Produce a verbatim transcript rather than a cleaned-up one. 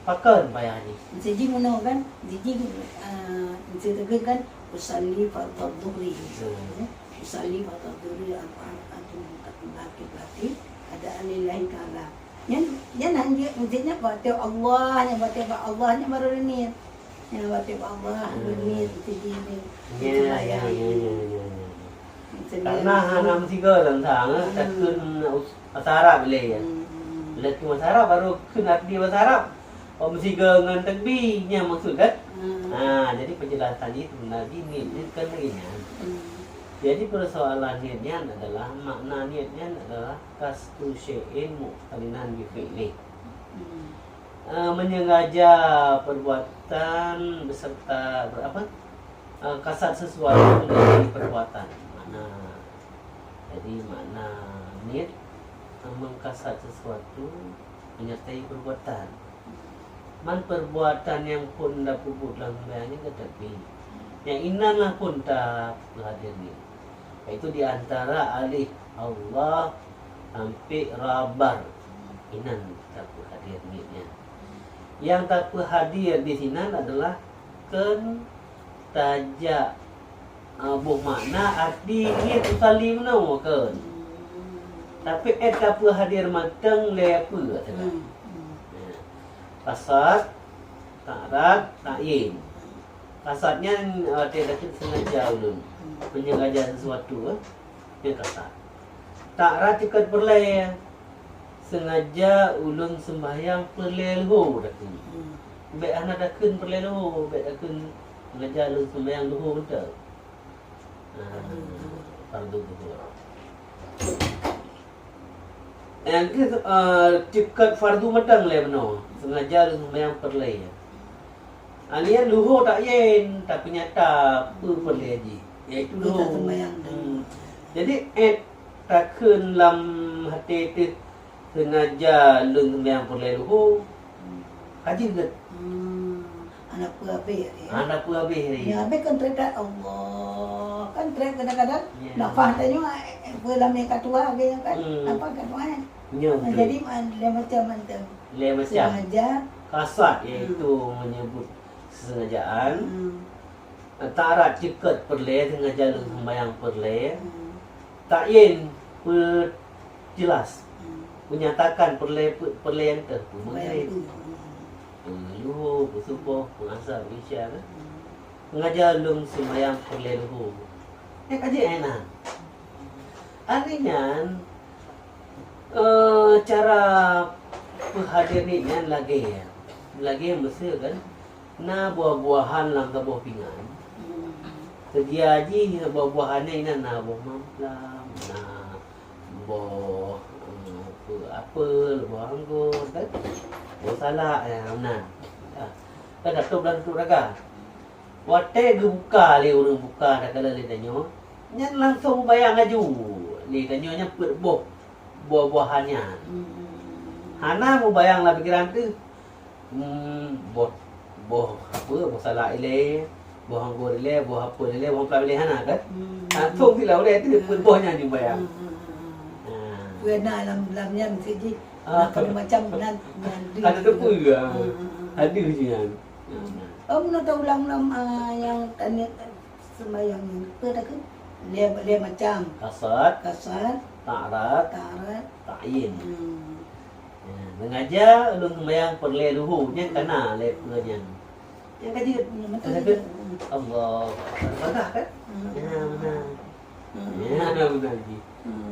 Pakon payah jih? Siji meunoe kan, siji, ah, siteugét kan, usalli fardhu dhuhri. Hmm. Usalli fardhu dhuhri arba'a raka'atin mutakabbar kiblati adaan lillahi ta'ala. Nyan, nyan hanya maksudnya baca Allah, nyan baca bak Allah, nyan baru niat. Nyan baca bak Allah, baru niat siji ni. Ya, ya, ya, ya, ya, ya. Maksudnya karena hana meusigoe teuntang, eh, takheun us-, bahasa Arab lé, ya. Hmm. Bila kheun bahasa Arab, baru kheun arti bahasa Arab. Oh, meusigoe ngon takbir, nyan maksud, kan? Hmm. Ha, jadi penjelasan jih sebenarnya niat nyan kan lagèe nyan. Hmm. Jadi persoalan niat nyan adalah, makna niat nyan adalah qasdu syai'in muqtarinan bi fi'lih. Hmm. Eh, menyengaja perbuatan beserta ber-, apa? Eh, kasat sesuatu dengan perbuatan. Makna, jadi makna niat, eh, mengkasat sesuatu menyertai perbuatan. Man perbuatan nyang phôn tapeubuet lam sembahyang nyan ka takbir. Nyang inan lah phôn tapeuhadir niat. Yaitu di antara alif Allah sampai ra bar. Inan tapeuhadir niat nyan. Nyang tapeuhadir di sinan adalah kheun tajak, ah, boh makna arti niat usalli meunoe kheun. Tapi 'et tapeuhadir mantong lé peue teuka. Hmm, hmm. Ya. Kasat, ta'rad, ta'yin. Kasat nyan, eh, arti takheun sengaja ulôn. Hmm. Menyengaja sesuatu, eh. Nyan kasat. Ta'rad ceukat peureulèe. Sengaja ulôn sembahyang peureulèe luho takheun. Hmm. Bèk hana takheun peureulèe luho, bèk takheun sengaja ulôn sembahyang luho mantong. Ah, fardu zuhur. Nyang keu, eh, ceukat fardu mantong lé meunoe. Sengaja lôn sembahyang peureulèe. Alian luho ta'yin, tapi nyata peue peureulèe jih, yaitu luho. Kita sembahyang. Hmm. Jadi, 'et takheun lam até teuh, sengaja lôn sembahyang peureulèe luho, ka jeuet. Hmm. Hana peue habéh, ya. Hana peue habéh, ya. Ya, habéh kan trép that Allah. Kan trép kadang-kadang, ya, nafah tanyoe, eh, eh, peue lam ka tuha, habéh kan? Hmm. Nafah ka tuha, eh. Ya, nah, betul. Jadi, ma-, lé macam mantong. Lé macam. Sengaja. Kasat, yaitu, hmm, menyebut kesengajaan. Hmm. Ta'rad ceukat peureulèe, sengaja lôn sembahyang peureulèe. Hmm. Ta'yin, peujelas. Hmm. Menyatakan peureulèe, peu-, peureulèe nyang teuh, peue maghrib. Peue luho, peue suboh, peue asar, peue isya, kan? Hmm. Sengaja lôn sembahyang peureulèe luho. Nyan ka jeuet, eh, na. Artinya, eh, cara peuhadir niat nyan lagèe, lagèe meuseu kan, na buah-buahan lam saboh pingan. Hmm. Seudia jih buah-buahan nyan inan na boh mamplam, na boh, eh, apel, boh anggô, kan? Boh salak, eh, na. Ah, kan ka tôb lam tutoe raga. Watèe geubuka lé ureueng buka takalon lé tanyoe, nyan langsông mubayang laju lé tanyoe nyan peuet boh buah-buahan nyan. Hmm. Hana mubayang lam pikeran teuh, hmm, boh, boh ape, boh salak ilèe, boh anggô ilèe, boh apel ilèe, boh mamplam ilèe, hana kan? Hmm. Langsông silau lé teuh peuet boh nyan mubayang. Hmm, hmm, hmm, hmm. Ha. Peue na lam, lam nyan meuseujid. Ah, na pada macam nan, nan ada teupeu, ah. Hmm, hmm, hmm. Ada je nyan. Oh, meunoe taulang-ulang, ah, nyang taniet sembahyang nyan. Peue takheun? Lhèe, lhèe macam. Kasat. Kasat. Ta'rad. Ta'rad. Ta'yin. Hmm. Ya, sengaja ulôn sembahyang peureulèe luho, nyan ka na lé peue nyan. Nyan ka jeuet. Ya, betul. Takheun, hmm. Allahu Akbar. Bagah kan? Hmm. Ya, beuna. Hmm. Ya, beuna lagi. Hmm.